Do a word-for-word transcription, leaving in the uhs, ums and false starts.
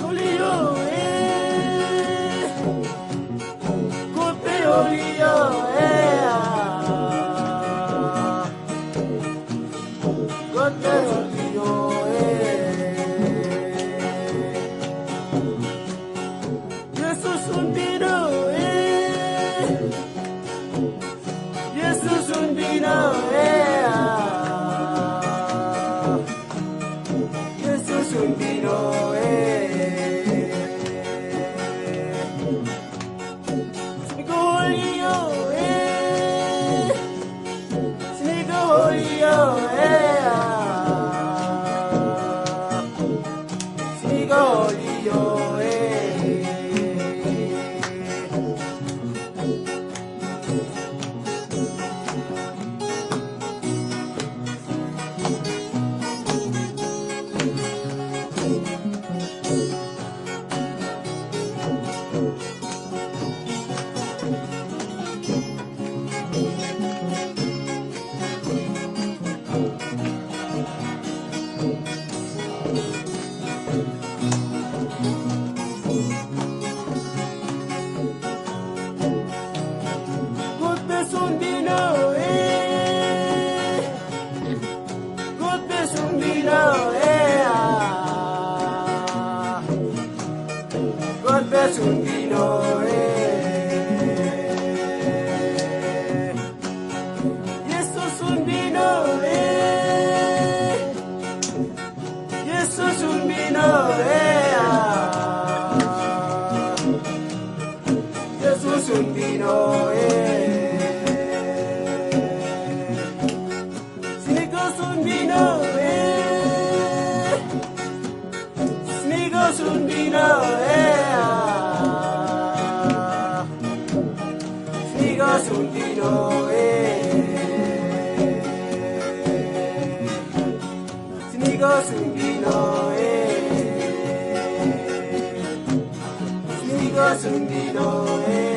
Julio, eh. Golpe Julio, eh, ah. Golpe Julio, eh. Jesús un vino, eh. Jesús un vino, eh, ah. Jesús un vino, eh. Snigo Julio, eh. Snigo Julio, eh, ah. Snigo Julio, eh. Golpe Julio, eh. Golpe Julio, eh, ah. Golpe Julio, eh. Jesús un vino, eh. Jesús un vino, eh, ah. Jesús un vino, eh. Snigo Julio, eh. Snigo Julio, eh, ah. Snigo Julio, eh. Snigo Julio, eh. Snigo Julio, eh.